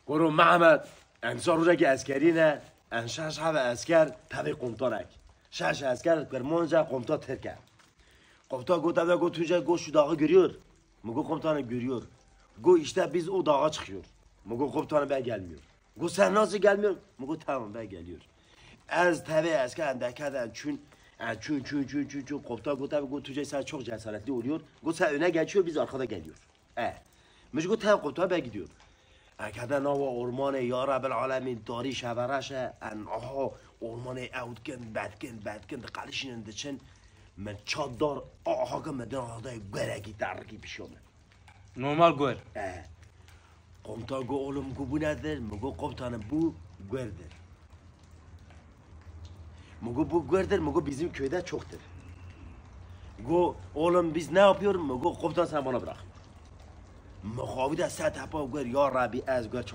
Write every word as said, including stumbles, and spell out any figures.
Goro Mehmet, emsa rojekî eskerî ne, en şeş heve esker tevê komutanekî. Şeş esker Kirmanc e, komuta Tirk e. Komuta got, "Ev de got, tu ce got şu dağı görüyor?" Mi got, "Komutanım, görüyor." Got, "İşte biz o dağa çıkıyor." Mi got, "Komutanım, ben gelmiyor." Got, "Sen nasıl gelmiyor?" Mi got, "Tamam, ben geliyor." Ez tevê esker endekeden çün, e, çün, çün, çün, çün, çün, komuta got, "Ev got, tu ce sen çok cesaretli oluyor." Got, "Sen öne geçiyor, biz arkada geliyor." E, mi ji got, "Tamam komutanım, ben gidiyor." E, kete nava ormanê, ya Rebel Alemin, darî şevereş e, en aha ormanê ew dikin, bedikin, bedikin, diqelişînin diçin. Min çat dar, aha ke min dina hadayê guerekî terikî pişiya min. Normal guer. E, komutan got, "Oğlum, got bu nedir?" Mi got, "Komutanım, bu guerdir." Mi got, "Bu guerdir." Mi got, "Bizim köyde çoktur." Got, "Oğlum, biz ne yapıyorum?" Mi got, "Komutan, sen bana bırak." Mi xwe avî de ser tepa guer, ya Rabbi, ez guer